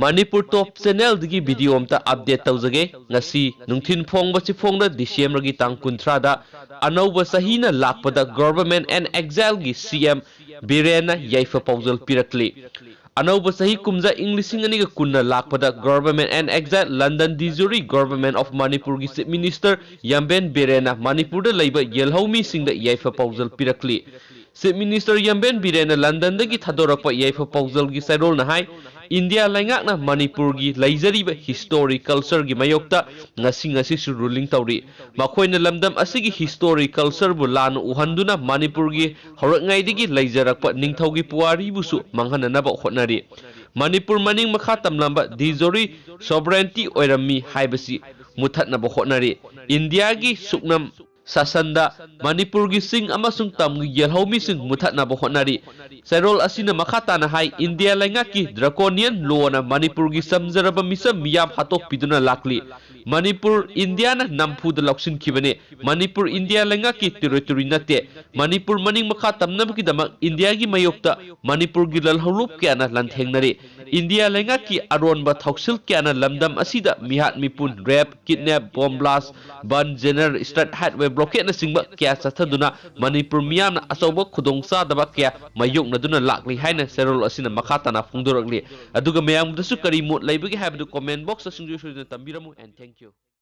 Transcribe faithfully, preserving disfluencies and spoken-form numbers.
ꯃꯅꯤꯄꯨꯔ ꯇꯣꯞ ꯆꯦꯅꯦꯜꯗꯒꯤ video ꯑꯝꯇ update ꯇꯧꯖꯒꯦ꯫ ꯉꯁꯤ ꯅꯨꯡꯊꯤꯜ ꯐꯣꯡꯕꯁꯤ ꯐꯣꯡꯗ ꯗꯤꯁꯦꯝꯕꯔꯒꯤ ꯇꯥꯡ ꯀꯨꯟꯊ꯭ꯔꯥꯗ ꯑꯅꯧꯕ ꯆꯍꯤꯅ ꯂꯥꯛꯄꯗ Government and Exileꯒꯤ ꯁꯤ ꯑꯦꯝ ꯕꯤꯔꯦꯟꯅ ꯌꯥꯏꯐ ꯄꯥꯎꯖꯦꯜ ꯄꯤꯔꯛꯂꯤ꯫ ꯑꯅꯧꯕ ꯆꯍꯤ ꯀꯨꯝꯖꯥ ꯏꯪ ꯂꯤꯁꯤꯡ ꯑꯅꯤꯒ ꯀꯨꯟꯅ ꯂꯥꯛꯄꯗ Government and Exile ꯂꯟꯗꯟ ꯗꯤꯖꯣꯔꯤ Government of ꯃꯅꯤꯄꯨꯔꯒꯤ ꯆꯤꯐ ꯃꯤꯅꯤꯁꯇꯔ ꯌꯥꯝꯕꯦꯟ ꯕꯤꯔꯦꯟꯅ ꯃꯅꯤꯄꯨꯔꯗ ꯂꯩꯕ ꯌꯦꯜꯍꯧꯃꯤꯁꯤꯡꯗ ꯌꯥꯏꯐ ꯄꯥꯎꯖꯦꯜ ꯄꯤꯔꯛꯂꯤ꯫ ꯆꯤꯐ ꯃꯤꯅꯤꯁꯇꯔ ꯌꯥꯝꯕꯦꯟ ꯕꯤꯔꯦꯟꯅ ꯂꯟꯗꯟꯗꯒꯤ ꯊꯥꯗꯣꯔꯛꯄ ꯌꯥꯏꯐ ꯄꯥꯎꯖꯦꯜꯒꯤ ꯆꯥꯏꯔꯣꯜꯅ ꯍꯥꯏ, ꯏꯟꯗꯤꯌꯥ ꯂꯩꯉꯥꯛꯅ ꯃꯅꯤꯄꯨꯔꯒꯤ ꯂꯩꯖꯔꯤꯕ ꯍꯤꯁꯇꯣꯔꯤ ꯀꯜꯆꯔꯒꯤ ꯃꯥꯌꯣꯛꯇ ꯉꯁꯤ ꯉꯁꯤꯁꯨ ꯔꯨꯂꯤꯡ ꯇꯧꯔꯤ꯫ ꯃꯈꯣꯏꯅ ꯂꯝꯗꯝ ꯑꯁꯤꯒꯤ ꯍꯤꯁꯇꯣꯔꯤ ꯀꯜꯆꯔꯕꯨ ꯂꯥꯟꯅ ꯎꯍꯟꯗꯨꯅ ꯃꯅꯤꯄꯨꯔꯒꯤ ꯍꯧꯔꯛꯉꯩꯗꯒꯤ ꯂꯩꯖꯔꯛꯄ ꯅꯤꯡꯊꯧꯒꯤ ꯄꯨꯋꯥꯔꯤꯕꯨꯁꯨ ꯃꯥꯡꯍꯟꯅꯅꯕ ꯍꯣꯠꯅꯔꯤ꯫ ꯃꯅꯤꯄꯨꯔ ꯃꯅꯤꯡ ꯃꯈꯥ ꯇꯝꯂꯝꯕ ꯗꯤꯖꯣꯔꯤ ꯁꯣꯚꯔꯦꯟꯇꯤ ꯑꯣꯏꯔꯝꯃꯤ ꯍꯥꯏꯕꯁꯤ ꯃꯨꯠꯊꯠꯅꯕ ꯍꯣꯠꯅꯔꯤ꯫ ꯏꯟꯗꯤꯌꯥꯒꯤ ꯁꯨꯞꯅꯝ ꯁꯥꯁꯟꯗ ꯃꯅꯤꯄꯨꯔꯒꯤ ꯆꯤꯡ ꯑꯃꯁꯨꯡ ꯇꯝꯒꯤ ꯌꯦꯜꯍꯧꯃꯤꯁꯤꯡ ꯃꯨꯠꯊꯠꯅꯕ ꯍꯣꯠꯅꯔꯤ꯫ ꯆꯦꯔꯣꯜ ꯑꯁꯤꯅ ꯃꯈꯥ ꯇꯥꯅ ꯍꯥꯏ, ꯏꯟꯗꯤꯌꯥ ꯂꯩꯉꯥꯛꯀꯤ draconian lawꯅ ꯃꯅꯤꯄꯨꯔꯒꯤ ꯆꯝꯖꯔꯕ ꯃꯤꯆꯝ ꯃꯤꯌꯥꯝ ꯍꯥꯠꯇꯣꯛꯄꯤꯗꯨꯅ ꯂꯥꯛꯂꯤ꯫ ꯃꯅꯤꯄꯨꯔ ꯏꯟꯗꯤꯌꯥꯅ ꯅꯝꯐꯨꯗ ꯂꯧꯁꯤꯟꯈꯤꯕꯅꯤ꯫ ꯃꯅꯤꯄꯨꯔ ꯏꯟꯗꯤꯌꯥ ꯂꯩꯉꯥꯛꯀꯤ territory ꯅꯠꯇꯦ꯫ ꯃꯅꯤꯄꯨꯔ ꯃꯅꯤꯡ ꯃꯈꯥ ꯇꯝꯅꯕꯒꯤꯗꯃꯛ ꯏꯟꯗꯤꯌꯥꯒꯤ ꯃꯥꯌꯣꯛꯇ ꯃꯅꯤꯄꯨꯔꯒꯤ ꯂꯜꯍꯧꯂꯨꯞ ꯀꯌꯥꯅ ꯂꯥꯟꯊꯦꯡꯅꯔꯤ꯫ ꯏꯟꯗꯤꯌꯥ ꯂꯩꯉꯥꯛꯀꯤ ꯑꯔꯣꯟꯕ ꯊꯧꯁꯤꯜ ꯀꯌꯥꯅ ꯂꯝꯗꯝ ꯑꯁꯤꯗ ꯃꯤꯍꯥꯠ ꯃꯤꯄꯨꯟ, rape, kidnap, bomb blast, ꯕꯟ, general strike, highway blockadeꯅꯆꯤꯡꯕ ꯀꯌꯥ ꯆꯠꯊꯗꯨꯅ ꯃꯅꯤꯄꯨꯔ ꯃꯤꯌꯥꯝꯅ ꯑꯆꯧꯕ ꯈꯨꯗꯣꯡꯆꯥꯗꯕ ꯀꯌꯥ ꯃꯥꯌꯣꯛꯅꯗꯨꯅ ꯂꯥꯛꯂꯤ ꯍꯥꯏꯅ ꯆꯦꯔꯣꯜ ꯑꯁꯤꯅ ꯃꯈꯥ ꯇꯥꯅ ꯐꯣꯡꯗꯣꯔꯛꯂꯤ꯫ ꯑꯗꯨꯒ ꯃꯌꯥꯝꯗꯁꯨ ꯀꯔꯤ ꯃꯣꯠ ꯂꯩꯕꯒꯦ ꯍꯥꯏꯕꯗꯨ comment boxꯇ ꯁꯨꯡꯁꯣꯏ ꯁꯣꯏꯗꯅ ꯇꯝꯕꯤꯔꯝꯃꯨ꯫ And thank you꯫